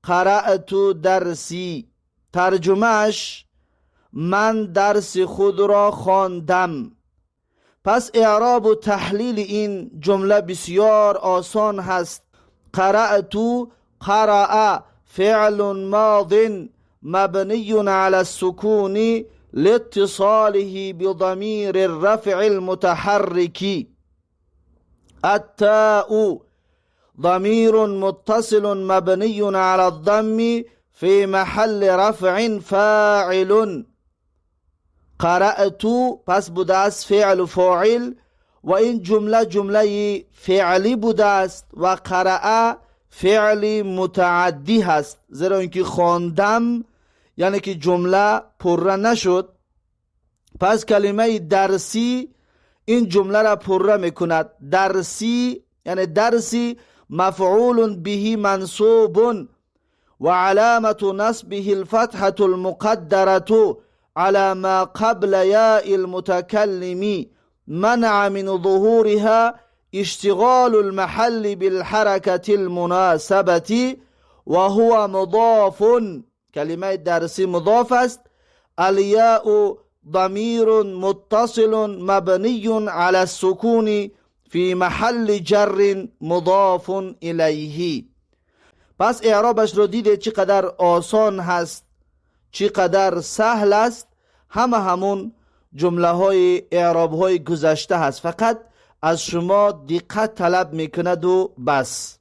قرأت درسی. ترجمهش من درس خود را خواندم. پس اعراب و تحلیل این جمله بسیار آسان هست. قرأت، قرأ فعل ماض مبني على السكون لاتصاله بضمير الرفع المتحرك. التاء ضمير متصل مبني على الضم في محل رفع فاعل. قرأت پس بوده است فعل و فاعل و این جمله جمله فعلی بوده است و قرأ فعل متعدی هست، زیرا اینکه خواندم یعنی که جمله پره نشد. پس کلمه درسی این جمله را پره میکند. درسی یعنی درسی مفعول به منصوب و علامة نصبه الفتحة المقدرة على ما قبل ياء المتكلم منع من ظهورها اشتغال المحل بالحركة المناسبة وهو مضاف. کلمه درسی مضاف است. الياء ضمير متصل مبني على السكون في محل جر مضاف إليه. پس اعرابش رو دیده چقدر آسان هست، چقدر سهل است. همه همون جمله های اعراب های گذشته هست، فقط از شما دقت طلب میکند و بس.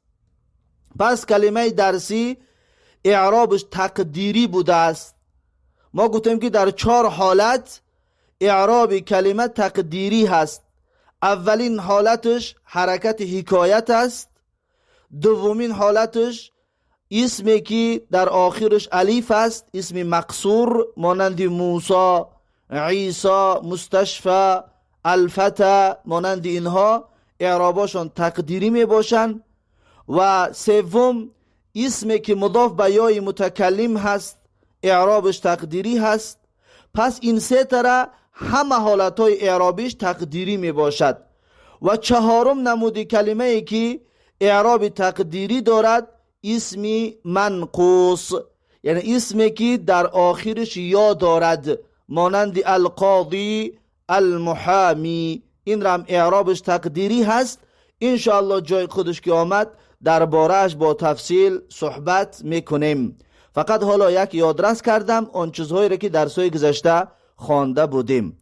پس کلمه درسی اعرابش تقدیری بوده است. ما گفتیم که در 4 حالت اعراب کلمه تقدیری هست. اولین حالتش حرکت حکایت است. دومین حالتش اسمی که در آخرش الیف است، اسم مقصور مانند موسی، عیسی، مستشفى، الفتى، مانند اینها اعراباشان تقدیری می باشند. و سوم اسمی که مضاف به یای متکلم هست، اعرابش تقدیری هست. پس این سه تره همه حالتهای اعرابیش تقدیری می باشد. و چهارم نمود کلمه ای که اعراب تقدیری دارد اسمی منقوص، یعنی اسمی که در آخرش یا دارد، مانند القاضی، المحامی. این را هم اعرابش تقدیری هست. انشاءالله جای خودش که آمد درباره‌اش با تفصیل صحبت میکنیم. فقط حالا یک یادرس کردم آن چیزهایی را که درس‌های گذشته خوانده بودیم.